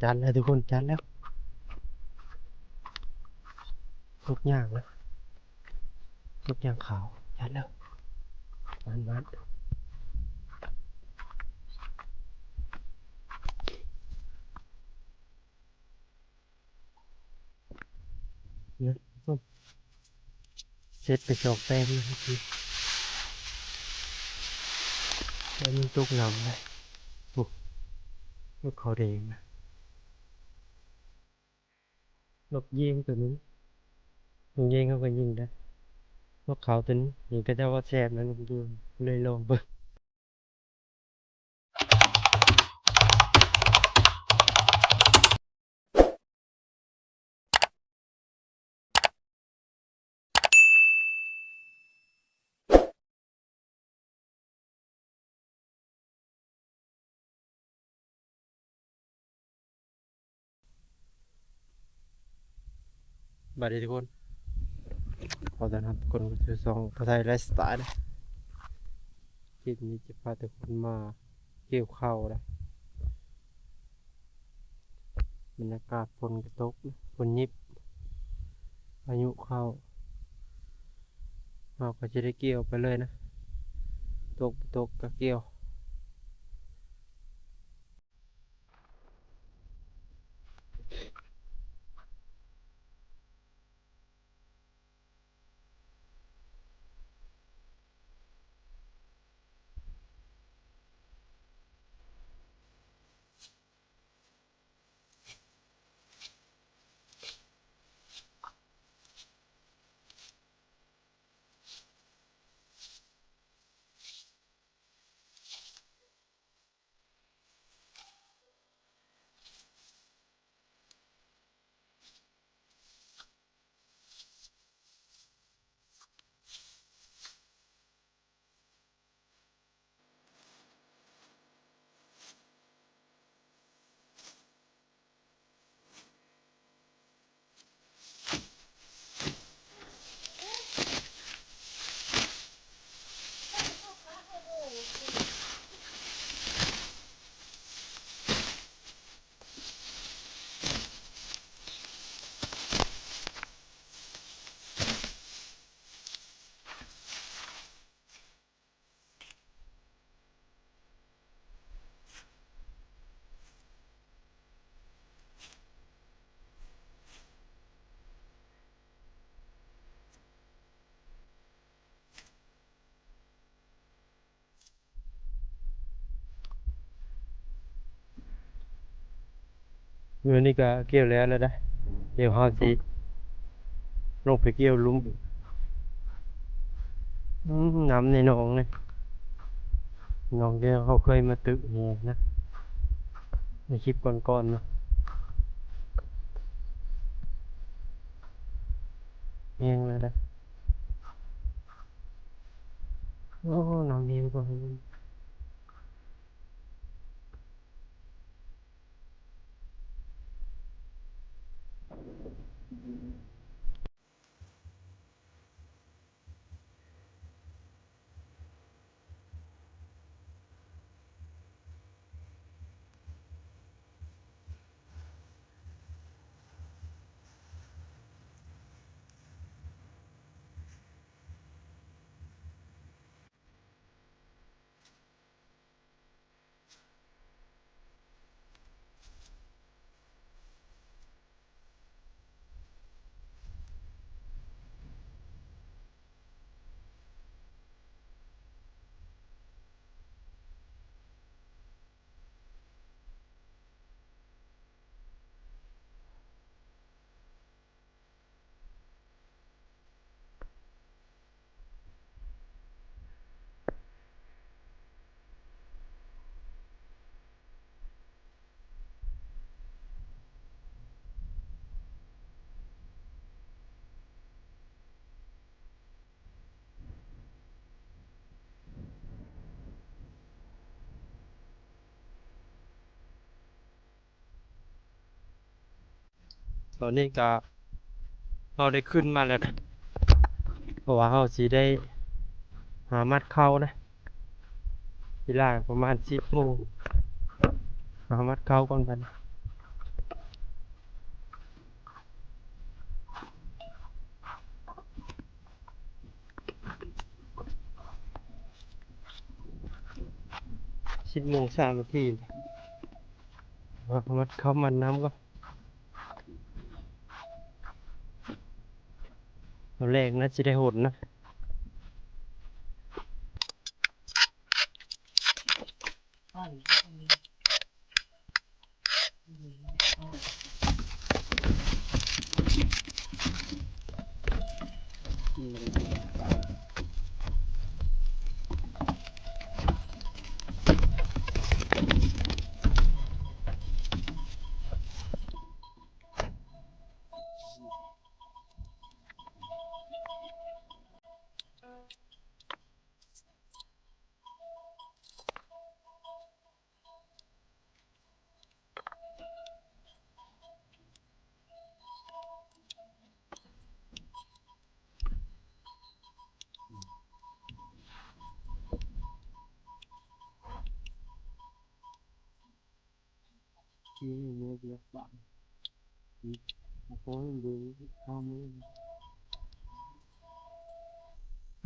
ຈັດແລ້ວທຸກຄົນ ຈັດແລ້ວ. ທຸກຢ່າງແລ້ວ ທຸກຢ່າງຂາວ ຈັດແລ້ວ. ມັນ ມັນ ເສັດໄປສອງແປງແລ້ວເມື່ອກີ້ ແຕ່ມັນຕົກໜັກເລີຍ. ໂອ້ ນົກເຂົາແດງນະ ນົກເຢງໂຕໜຶ່ງ ນົກເຢງເຮົາກໍຍິງໄດ້. ນົກເຂົາໂຕນີ້ ເຫັນເຂົາເຈົ້າວ່າແຊບນະ ນົກເຢງ ເລີຍລອງເບິ່ງ. ສະບາຍດີທຸກຄົນ ຂໍຕ້ອນຮັບທຸກຄົນເຂົ້າສູ່ຊ່ອງພາໄທໄລຟ໌ສະໄຕລ໌ນະ. ຄລິບນີ້ຈະພາທຸກຄົນມາກ່ຽວເຂົ້ານະ. ບັນຍາກາດຝົນກໍຕົກນະ ຝົນຫຍິບ ພາຍຸເຂົ້າ ເຮົາກໍຈະໄດ້ກ່ຽວໄປເລີຍນະ ຕົກບໍ່ຕົກກໍກ່ຽວ. ມື້ນີ້ກໍກ່ຽວແລ້ວແລ້ວເດ້ ດຽວເຮົາຊິລົງໄປກ່ຽວລຸ່ມ. ອືມ ນ້ຳໃນໜອງນີ້ ໜອງທີ່ເຮົາເຄີຍມາຕຶກນີ້ນະ ໃນຄລິບກ່ອນໆເນາະ ແຫ້ງແລ້ວເດ້. ໂອ້ ນ້ຳນີ້ກໍ ຕອນນີ້ກະເຮົາໄດ້ຂຶ້ນມາແລ້ວນະ ເພາະວ່າເຮົາຊິໄດ້ຫາມັດເຂົ້ານະ ເວລາປະມານສິບໂມງ ຫາມັດເຂົ້າກ່ອນບັດນີ້. ໂມງສາມນາທີ ມາ ມາເຂົ້າມານຳກ່ອນ ຕອນແລກໜ້າຊິໄດ້ຫົນນະ.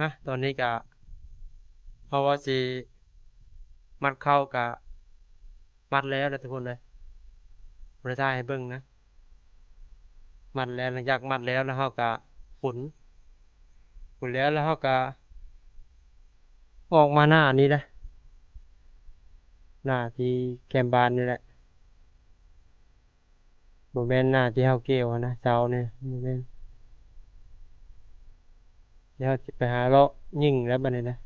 ຮະ ຕອນນີ້ກະ ເພາະວ່າຊິມັດເຂົ້າກະມັດແລ້ວລະທຸກຄົນເອີຍ ບໍ່ໄດ້ຖ່າຍໃຫ້ເບິ່ງນະ ມັດແລ້ວ ຫຼັງຈາກມັດແລ້ວ ແລ້ວເຮົາກະ ຂົນ ຂົນແລ້ວ ແລ້ວເຮົາກະອອກມາໜ້ານີ້ແຫຼະ ໜ້າທີ່ແຄມບ້ານນີ້ແຫຼະ ບໍ່ແມ່ນໜ້າທີ່ເຮົາກ່ຽວຫັ້ນນະ ເສົານີ້ ບໍ່ແມ່ນ ດຽວເຮົາຊິໄປຫາເລາະຍິງແລ້ວບັດນີ້ນະ.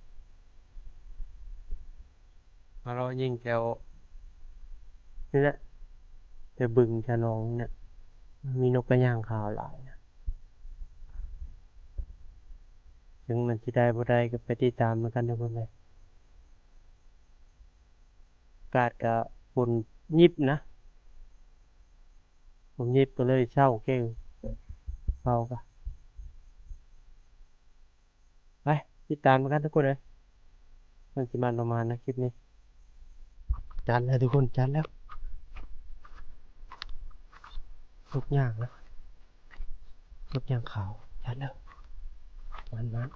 ມາເລາະຍິງແຖວນີ້ແຫຼະ ແຖວບຶງແຖວໜອງນີ້ແຫຼະ ມີນົກກະຫຍັງຂາວຫຼາຍນະ ເຖິງມັນຊິໄດ້ບໍ່ໄດ້ກໍໄປຕິດຕາມນຳກັນເດີເພິ່ນເອີຍ. ອາກາດກໍຝົນຫຍິບນະ ຝົນຫຍິບກໍເລີຍເຊົາເກັ່ງ ເຊົາກະ ໄປຕິດຕາມນຳກັນທຸກຄົນເອີຍ ມັນຊິມັນປະມານນະຄລິບນີ້. ຈັດແລ້ວທຸກຄົນ ຈັດແລ້ວ ທຸກຢ່າງແລ້ວ ນົກຫຍັງຂາວ ຈັດແລ້ວ ມັນ ມັນ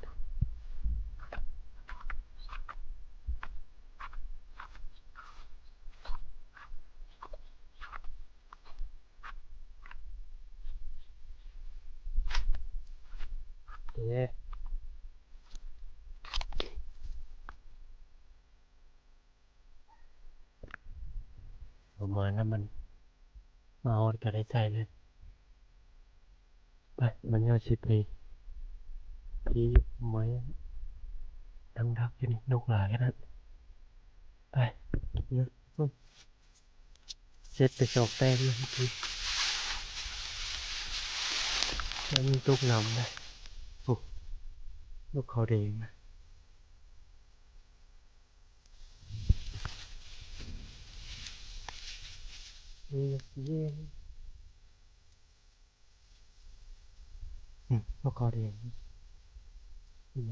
ເດ້ ປະມານນັ້ນ ມັນມາຮອດກໍໄດ້ໃສ່ເລີຍ. ໄປ ມັນຍາວຊິໄປ ທີ່ໄມ້ ນັ່ງດັກຢູ່ນີ້ ນົກຫຼາຍຂະໜາດ. ໄປ ເກັບເງິນ ເສັດໄປສອງແຕ້ມເມື່ອກີ້ ແລ້ວມັນຕົກນ້ຳເດ້. ໂອ້ ນົກເຂົາແດງນະ. ເຢັນ ອືມ ບໍ່ເຂົ້າແດງ ອືມ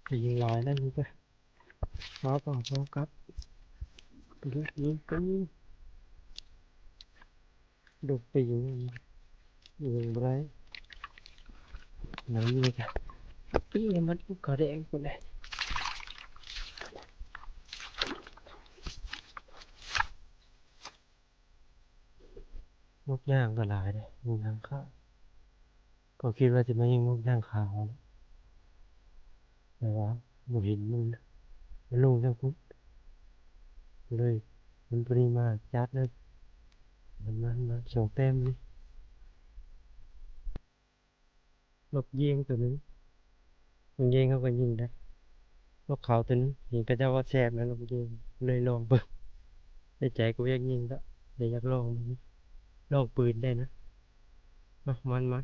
ກໍຍິງຫຼາຍນະ ຍິງໄປ ເອົາ ເອົາກັບ ໄປເລີຍ ຍິງໄປ ຍິງ ດຸໄປຍິງ ຍິງບໍ່ໄດ້ ແນວນີ້ກະ ປີໃຫ້ມັນເຂົ້າແດງພຸ້ນແຫຼະ. ນົກຫຍັງກໍຫຼາຍເດ້ ນົກຫຍັງຂາວ ກໍຄິດວ່າຊິມາຍິງນົກຫຍັງຂາວ ແຕ່ວ່າບໍ່ເຫັນມັນ ມັນລົງທາງພຸ້ນ ເລີຍ ມັນບໍ່ໄດ້ມາຈັດເລີຍ ມັນມາ ມາສອງແຕ້ມນີ້. ນົກເຢງໂຕໜຶ່ງ ນົກເຢງເຮົາກໍຍິງໄດ້ ນົກເຂົາໂຕໜຶ່ງ ເຫັນເຂົາເຈົ້າວ່າແຊບນະ ນົກເຢງ ເລີຍລອງເບິ່ງ ໃນໃຈກໍບໍ່ຢາກຍິງດອກ ແຕ່ຢາກລອງເບິ່ງ ລອງປືນໄດ້ນະ. ມາ ມາ ມາ